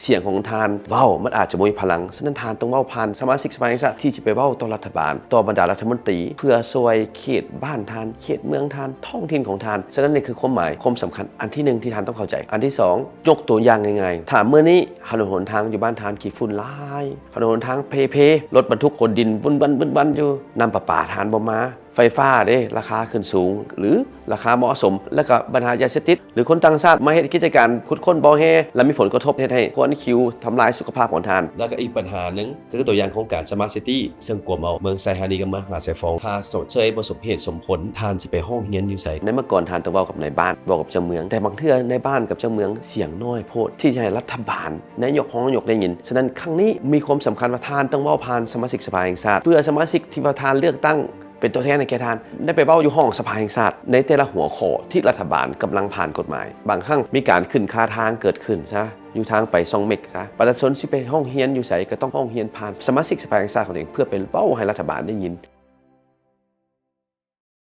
ສຽງຂອງທ່ານເວົ້າມັນອາດຈະບໍ່ມີພະລັງ, ສະນັ້ນທ່ານຕ້ອງເວົ້າຜ່ານສະມາຊິກສະພາແຫ່ງຊາດທີ່ຈະໄປເວົ້າຕໍ່ລັດຖະບານ, ຕໍ່ບັນດາລັດຖະມົນຕີ ເພື່ອຊ່ວຍເຂດບ້ານທ່ານ, ເຂດເມືອງທ່ານ, ທ້ອງຖິ່ນຂອງທ່ານ. ສະນັ້ນນີ້ຄືຄວາມໝາຍ, ຄວາມສຳຄັນອັນທີໜຶ່ງທີ່ທ່ານຕ້ອງເຂົ້າໃຈ. ອັນທີສອງ, ຍົກຕົວຢ່າງງ່າຍໆ, ຖ້າມື້ນີ້ຖະໜົນຫົນທາງຢູ່ບ້ານທ່ານຂີ້ຝຸ່ນຫຼາຍ, ຖະໜົນຫົນທາງເພເພ, ລົດບັນທຸກຂົນດິນວຸນວັນໆຢູ່, ນ້ຳປະປາທ່ານບໍ່ມາ, ໄຟຟ້າເດ້ ລາຄາຂຶ້ນສູງ ຫຼື ລາຄາເໝາະສົມ ແລ້ວກໍບັນຫາຢາເສບຕິດ ຫຼື ຄົນຕ່າງຊາດມາເຮັດກິດຈະການຂຸດຄົ້ນບໍ່ແຮ່ ແລະ ມີຜົນກະທົບເຮັດໃຫ້ຄວັນຄິວທຳລາຍສຸຂະພາບຂອງທ່ານ. ແລ້ວກໍອີກບັນຫາໜຶ່ງ ຄືຕົວຢ່າງໂຄງການສະມາດຊິຕີ ເຊິ່ງກວມເອົາເມືອງໄຊຮານີກັບເມືອງມະຫາໄຊຟອງ. ຖ້າຊົດເຊີຍບໍ່ສົມເຫດສົມຜົນ, ທ່ານຊິໄປຮ້ອງຮຽນຢູ່ໃສ? ໃນເມື່ອກ່ອນທ່ານຕ້ອງເວົ້າກັບນາຍບ້ານ, ເວົ້າກັບເຈົ້າເມືອງ, ແຕ່ບາງເທື່ອນາຍບ້ານກັບເຈົ້າເມືອງສຽງນ້ອຍໂພດ ທີ່ຈະໃຫ້ລັດຖະບານ, ນາຍົກ, ຮອງນາຍົກໄດ້ຍິນ. ສະນັ້ນ ຄັ້ງນີ້ມີຄວາມສຳຄັນວ່າທ່ານຕ້ອງເວົ້າຜ່ານສະມາຊິກສະພາແຫ່ງຊາດ ເພື່ອສະມາຊິກທີ່ວ່າທ່ານເລືອກຕັ້ງ ເປັນຕົວແທນໃຫ້ແກ່ທ່ານ ໄດ້ໄປເວົ້າຢູ່ຫ້ອງສະພາແຫ່ງຊາດ ໃນແຕ່ລະຫົວຂໍ້ທີ່ລັດຖະບານກຳລັງຜ່ານກົດໝາຍ. ບາງຄັ້ງມີການຂຶ້ນຄ່າທາງເກີດຂຶ້ນຊະ ຢູ່ທາງໄປຊ່ອງເມັກຊະ, ປະຊາຊົນຊິໄປຮ້ອງຮຽນຢູ່ໃສ ກໍຕ້ອງຮ້ອງຮຽນຜ່ານສະມາຊິກສະພາແຫ່ງຊາດຂອງຕົວເອງ ເພື່ອໄປເວົ້າໃຫ້ລັດຖະບານໄດ້ຍິນ.